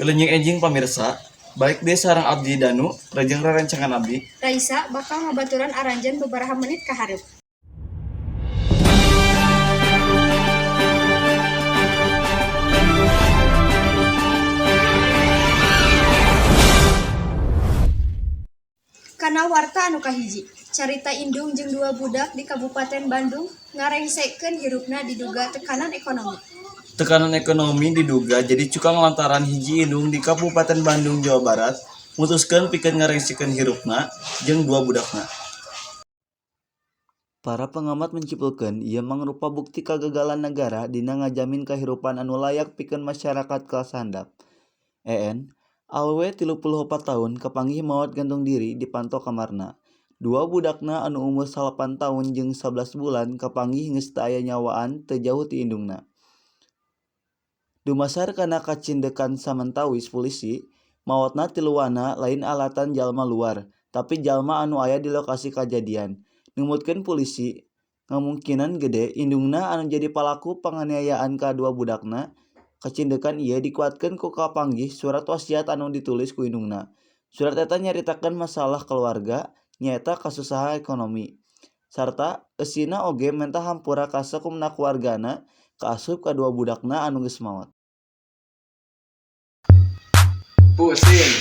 Wilujeng enjing pamirsa, balik deui sareng abdi Danu, rejeng rerencangan abdi. Raisa bakal ngabaturan aranjeun babaraha menit ka hareup. Kana warta anu kahiji, carita indung jeung dua budak di Kabupaten Bandung ngarengsekeun hirupna diduga tekanan ekonomi. Tekanan ekonomi diduga jadi cukang lantaran hiji indung di Kabupaten Bandung, Jawa Barat mutuskeun pikeun ngarengsekeun hirupna jeung dua budakna. Para pengamat mencimpulkeun ieu mangrupa bukti kagagalan nagara dina ngajamin kahirupan anu layak pikeun masyarakat kelas handap. EN, awewe 34 taun kapanggih maot gantung diri di panto kamarna. Dua budakna anu umur 9 taun jeung 11 bulan kapanggih geus teu aya nyawaan teu jauh ti indungna. Dumasar kana kacindekan samantawis pulisi, maotna tiluanna lain alatan jalma luar, tapi jalma anu aya di lokasi kajadian. Numutkeun pulisi, ngamungkinan gede indungna anu jadi palaku panganiayaan ka dua budakna. Kacindekan ieu dikuatkeun ku kapanggih surat wasiat anu ditulis ku indungna. Surat eta nyaritakeun masalah keluarga, nyaeta kasusahan ekonomi. Sarta eusina oge menta hampura ka sakumna keluargana kaasup ka dua budakna anu geus maot. Pusing,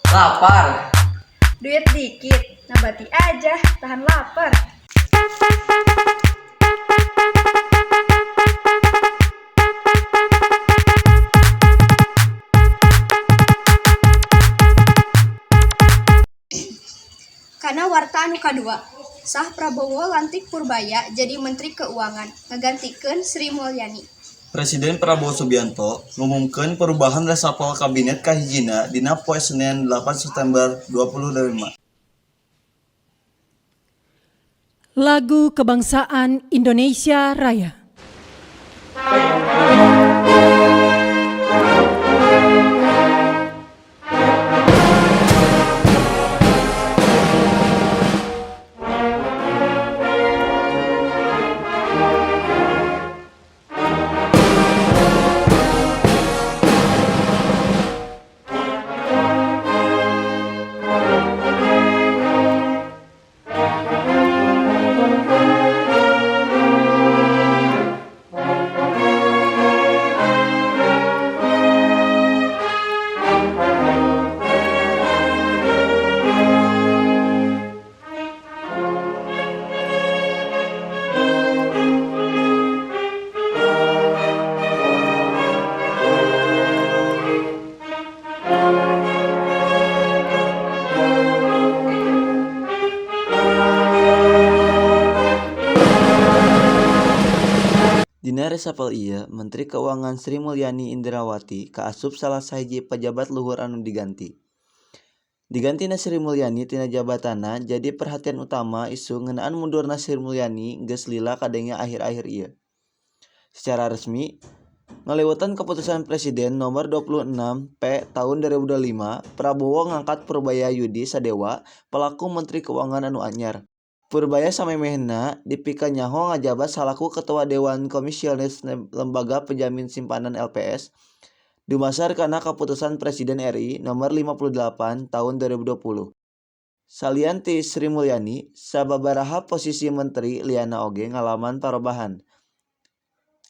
lapar, Duit dikit, nabati aja, tahan lapar. Kana warta anu kadua, sah Prabowo lantik Purbaya jadi Menteri Keuangan, ngagantikeun Sri Mulyani. Presiden Prabowo Subianto ngumumkeun perubahan reshuffle kabinet kahijina dina poe Senen 8 September 2025. Lagu Kebangsaan Indonesia Raya. Dina reshuffle ieu, Menteri Keuangan Sri Mulyani Indrawati kaasup salah sahiji pajabat luhur anu diganti. Digantina Sri Mulyani tina jabatanna jadi perhatian utama isu ngeunaan mundurna Sri Mulyani geus lila kadenge akhir-akhir ieu. Secara resmi, ngaliwatan keputusan Presiden nomor 26 P tahun 2025, Prabowo ngangkat Purbaya Yudhi Sadewa pelaku Menteri Keuangan anu anyar. Purbaya samemehna dipikanyaho ngajabat salaku Ketua Dewan Komisioner Lembaga Penjamin Simpanan LPS dumasar kana Keputusan Presiden RI nomor 58 tahun 2020. Salian ti Sri Mulyani, sababaraha posisi menteri liana oge ngalaman parobahan.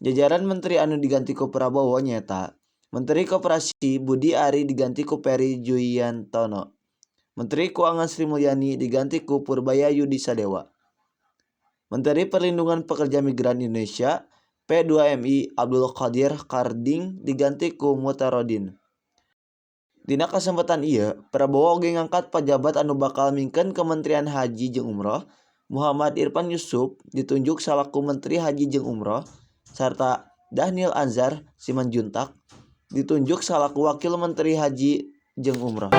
Jajaran menteri anu diganti ku Prabowo nyaeta Menteri Koperasi Budi Arie diganti ku Perry Juwiyantoro. Menteri Keuangan Sri Mulyani diganti ku Purbaya Yudhi Sadewa. Menteri Perlindungan Pekerja Migran Indonesia P2MI Abdul Qadir Karding diganti ku Mutarodin. Dina kasempatan ieu, Prabowo oge ngangkat pajabat anu bakal mingkeun Kementerian Haji jeung Umroh, Muhammad Irfan Yusuf ditunjuk salaku Menteri Haji jeung Umroh, sarta Dahnil Anzar Simanjuntak ditunjuk salaku Wakil Menteri Haji jeung Umroh.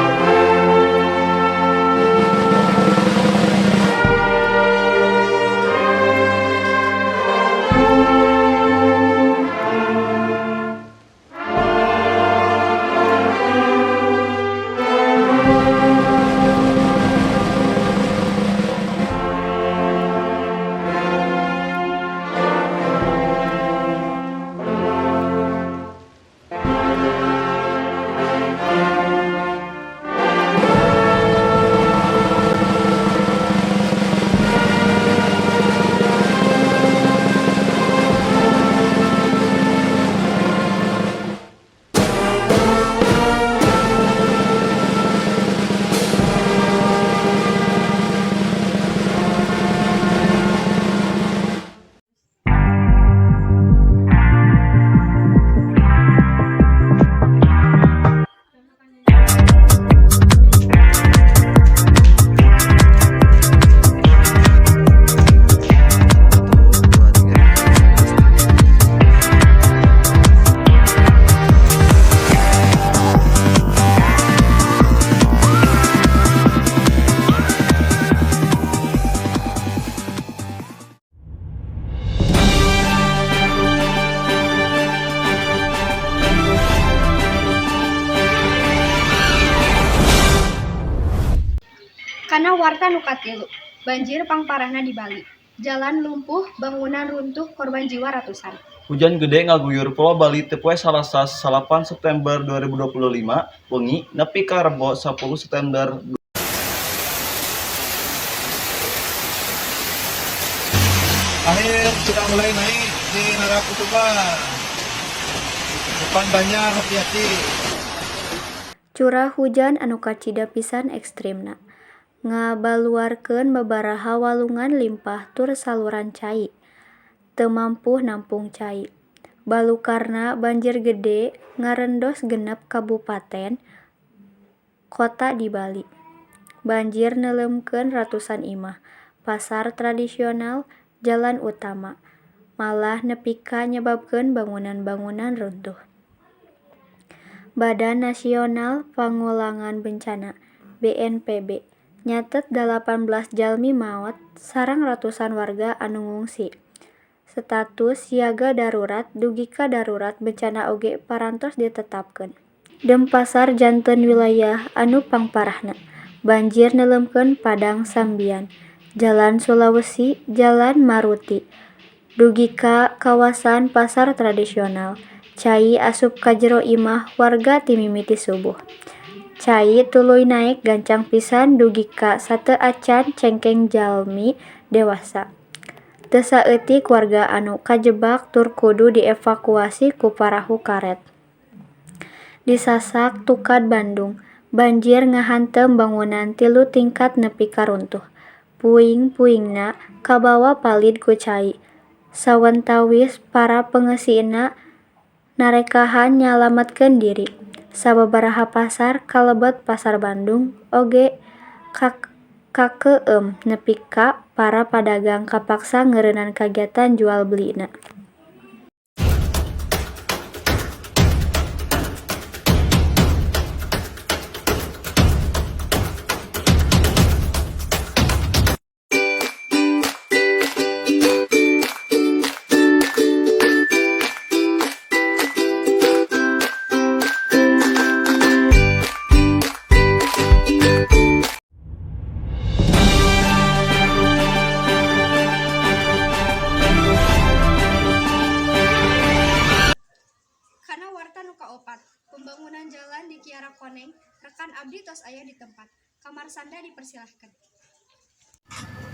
Kana warta nu katilu, banjir pangparahna di Bali. Jalan lumpuh, bangunan runtuh, korban jiwa ratusan. Hujan gede ngaguyur Pulau Bali ti poe Salasa 9 September 2025 wengi nepi ka Rebo 10 September. Air sudah mulai naik di Narakutuba. Depan banyak, hati-hati. Curah hujan anu kacida pisan ekstremna, ngabaluarkeun babaraha walungan limpah tur saluran cai teu mampu nampung cai. Balukarna banjir gede ngarendos 6 kabupaten kota di Bali. Banjir neuleumkeun ratusan imah, pasar tradisional, jalan utama, malah nepi ka nyababkeun bangunan-bangunan runtuh. Badan Nasional Panggulangan Bencana (BNPB) nyatet 18 jalmi maot sareng ratusan warga anu ngungsi. Status siaga darurat dugi ka darurat bencana oge parantos ditetapkeun. Denpasar janten wilayah anu pangparahna. Banjir neuleumkeun Padang Sambian, Jalan Sulawesi, Jalan Maruti, dugi ka kawasan pasar tradisional. Cai asup ka jero imah warga ti mimiti subuh. Cai tuluy naek gancang pisan dugi ka sateuacan cengkeng jalmi dewasa. Teu saeutik warga anu kajebak tur kudu dievakuasi ku parahu karet. Di Sasak Tukad Bandung, banjir ngahantem bangunan tilu tingkat nepi ka runtuh. Puing-puingna kabawa palid ku cai. Sawentawis para pengeusina narekahan nyalametkeun diri. Sababaraha pasar kalebet Pasar Bandung oge kakeueum nepi ka para padagang kapaksa ngeureunnan kagiatan jual belina. Kana warta nu kaopat, pembangunan jalan di Kiara Koneng, rekan abdi tos aya di tempat. Ka Marsanda dipersilahkan.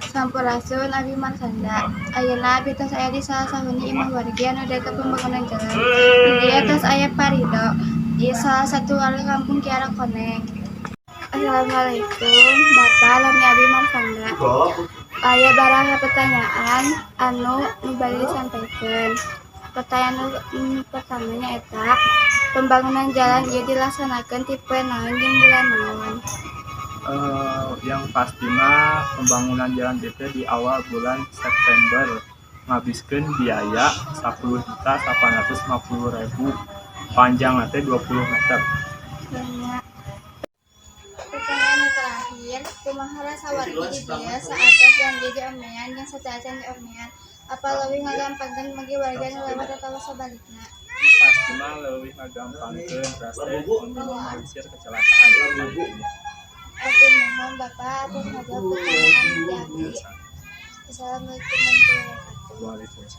Sampurasun, abi Marsanda. Ayeuna abi tos aya di salah sahiji imah wargi anu deket pembangunan jalan. Di dieu tos aya Pak Ridho, ieu salah satu warga kampung Kiara Koneng. Assalamualaikum, Bapak, lami abi Marsanda. Aya baraha pertanyaan anu nu bade disampaikan. Pertanyaan nu pertama nyaeta pembangunan jalan ieu dilaksanakeun ti poe naon jeung bulan naon? Yang pasti mah pembangunan jalan itu di awal bulan September, ngabiskeun biaya 10.850.000, panjang teh 20 meter. Nya. Pertanyaan nu terakhir, kumaha rasa wargi di dieu saatos jalan ieu diomean jeung sateuacan diomean? Apa leuwih ngagampangkeun bagi warga nu lewat atawa sabalikna? Pasti mah leuwih ngagampangkeun, terus teh meminimalisir kecelakaan pastinya. Hatur nuhun, Bapak, atos ngajawab pertanyaan ti abdi. Assalamualaikum warahmatullahi wabarakatuh. Waalaikumsalam.